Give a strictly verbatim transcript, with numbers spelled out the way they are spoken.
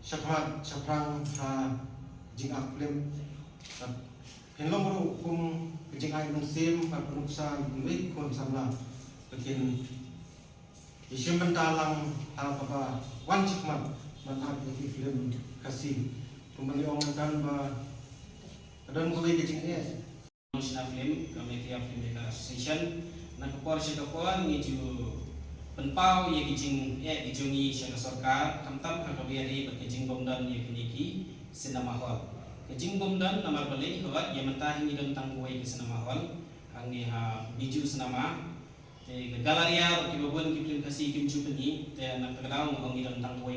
Shakhmat shaphrang ha jingak film. Phin long ruh kum ka jingai mynsiem bad ka nuksa ïa kiwei ki khun samla ba kin ïashim bynta lang ha kaba wan shakhmat ban ak ïa ki film Khasi. Kumba ngi ong mynta ba ka don kawei ka jingeh. National Film, ka Meghalaya Filmmaker Association, na ka por sha ka por ngi ju pynpaw ïa ki jingeh ki jong ngi sha ka sorkar, khamtam ha kaba ïadei bad ka jingbym don ïa kine ki cinema hall. Ka jingbym don namar balei, hooid, ïa mynta hi ngi don tang kawei ka cinema hall hangne ha Bijou Cinema. Te ka Galleria ruh kiba bun ki film Khasi kim ju pyni, te na kata ka daw nga ong ngi don tang kawei.